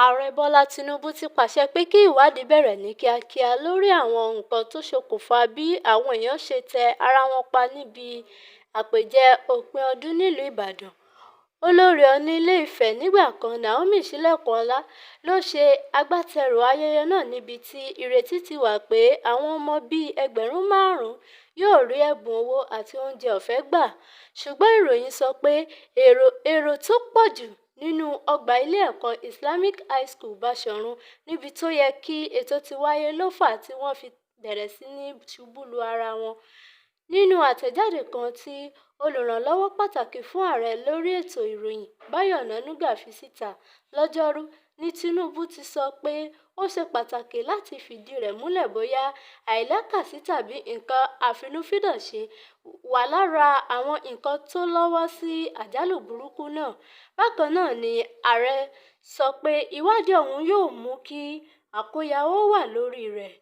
Ààrẹ Bọ́lá Tinubu ti pàṣẹ pé kí ìwádìí bẹ̀rẹ̀ ní kíákíá lórí àwọn nǹkan tó ṣokùnfà bí àwọn èèyàn ṣe tẹ ara wọn pa níbi àpèjẹ òpin ọdún nílùú Ìbàdàn. Olórí Ọọ̀ni Ilé-Ifẹ̀ nígbà kan, Naomi Ṣílẹ̀kùnọlá ló ṣe agbátẹrù ayẹyẹ náà níbi tí ìrètí ti wà pé àwọn ọmọ bíi 5,000 yóò rí ẹ̀bùn owó àti oúnjẹ ọ̀fẹ́ gbà, ṣùgbọ́n ìròyìn sọ pé èrò tó pọ̀jù nínú ọgbà ilé ẹ̀kọ́ Islamic High School Bashorun níbi tó yẹ kí ètò ti wáyé ló fà á tí wọ́n fi bẹ̀rẹ̀ sí ní ṣubú lu ara wọn. Nínú àtẹ̀jáde kan tí olùrànlọ́wọ́ pàtàkì fún ààrẹ lórí ètò ìròyìn Báyọ̀ Ọ̀nànúgà fi síta lọ́jọ́rú ní Tinubu ti sọ pé ó ṣe pàtàkì láti fìdí rẹ̀ múlẹ̀ bóyá àìlákàsí tàbí nǹkan àfinúfíndọ̀ṣe wà lára àwọn nǹkan tó lọ́wọ́ sí àjálù burúkú náà. Bákan náà ni ààrẹ sọ pé ìwádìí ọ̀hún yóò mú kí àkóyawọ́ wà lórí rẹ̀.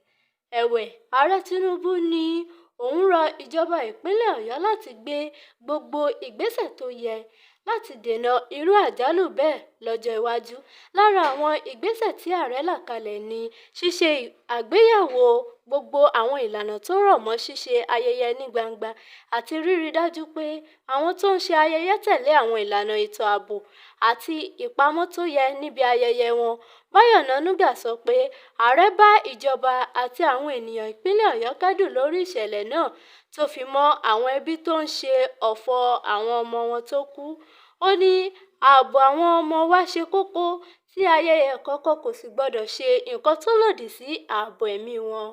Ẹ̀wẹ̀, Ààrẹ Tinubu ní òun rọ ìjọba ìpínlẹ̀ Ọ̀yọ́ láti gbé gbogbo ìgbésẹ̀ tó yẹ láti dènà irú àjálù bẹ́ẹ̀ lọ́jọ́ iwájú. Lára àwọn ìgbésẹ̀ tí ààrẹ là kalẹ̀ ní ṣíṣe àgbéyẹ̀wò gbogbo àwọn ìlànà tó rọ̀ mọ́ ṣíṣe ayẹyẹ ní gbangba àti rírí dájú pé àwọn tó ń ṣe ayẹyẹ tẹ̀lé àwọn ìlànà ètò ààbò àti ìpamọ́ tó yẹ níbi ayẹyẹ wọn. Báyọ̀ Ọ̀nànúgà sọ pé ààrẹ bá ìjọba àti àwọn ènìyàn ìpínlẹ̀ Ọ̀yọ́ kẹ́dùn lórí ìṣẹ̀lẹ̀ náà tó fi mọ́ àwọn ẹbí tó ń ṣe ọ̀fọ̀ àwọn ọmọ wọn tó kú. Ó ní ààbò àwọn ọmọ wa ṣe kókó tí ayẹyẹ kankan kò sì gbọdọ̀ ṣe nǹkan tó lòdì sí ààbò ẹ̀mí wọn.